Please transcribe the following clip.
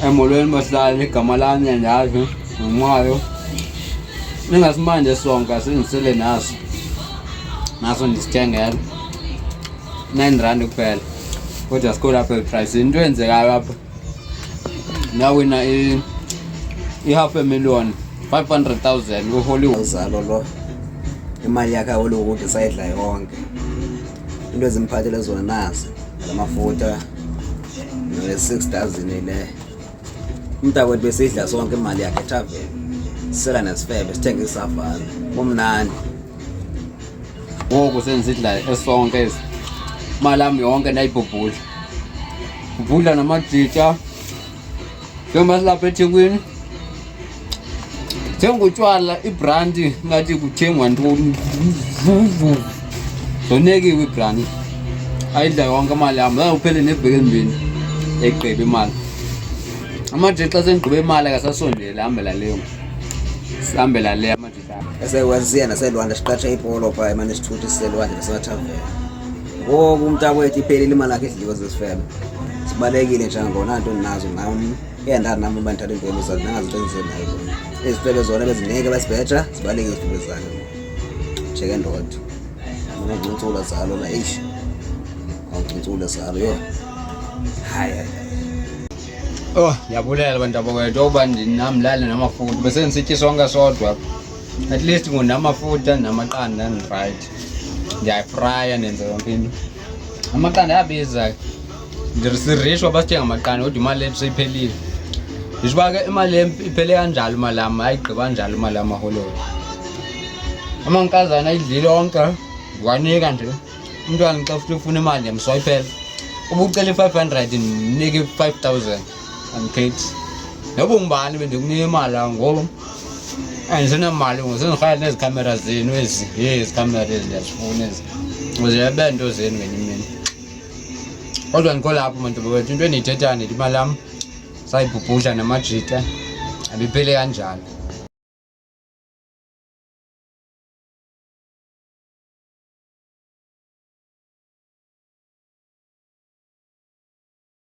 Emolweni bahlali, igama lami andazi ngumwayo. Ningasimanje sonke sendisele naso. Naso ndisithengela. 9 rand kuphela. Kodwa sikho lapha eprice. Into eyenzekayo apha. Ndawina i-half a million, 500,000 ku-Hollywood. Uzalo lo imali yakhe awolokude sayidla yonke. Into ezimphathele zona nazi lamafutha ne-6 dozen le. Umntakwethu besidla sonke imali yakhe ethaveni, sisela nesifebe, sithenge isafana, kumnandi. Ngoku sendisidla esonke esi. Imali yami yonke ndayibhubhudla. Bhubhudla namajita. Njengoba silapha eThekwini. Thenga utshwala ibranti ngathi kuthengwa ntoni. Vuvu. Zonekiwe ibranti. Ayidla yonke imali yami. Zange uphele neveki ezimbini. Yayigqiba imali. Amajita xa sendigqibe imali akasasondeli ahambela leyo. Sihambela le amajita. Esekwasiya naselwandle, siqatshe ipolo phaa, emane sithuthi siselwandle nasemathaveni. Ngoku umntakwethu iphelile imali yakhe, idliwe zizifebe, sibalekile njengangona nto ndinazo nam. Iyandazi nam uba ndithatha iintwemi zakhe, nangazinto endize nayo. Izifebe zona bezinike basibheja, zibaleke izifebe zakhe. Jeke ndoda unogcuntsula zalo la, eish, awugcuntsule zalo, yho, hayi hayi. Oh, ndiyabulela bantu abakwethu uba ndinamlale namafutha. Bese ndisitya sonke sodwa. At least ngunamafutha namaqanda, right. Ndiyayifraya, ndenza yonke into. Amaqanda ayabiza. Ndirishwa basithenga amaqanda kodwa imali yethu seyiphelile. Ndisho uba ke imali yam iphele kanjalo, imali yam ayigqiba kanjalo imali yam aholweni. Amankazana ayidlile onke, ndiwanika nje. Umntwana xa futhi ufuna imali ndiyamswayiphela. Uba ucela i-500 ndinike i-5000, andikhethi. Noba ungubani bendikunika imali ngoba andisenamali ngoku, sendirhalela nezi khamera zenu ezi. Yhe, ezi khamera ezi ndiyazifuna ezi. Ukuze yabe nto zenu ngenye imini. Kodwa ndikho lapho bantu bakwethu, into endiyithethayo ndithi imali yam sayibhubhudla namajita, abiphele kanjalo.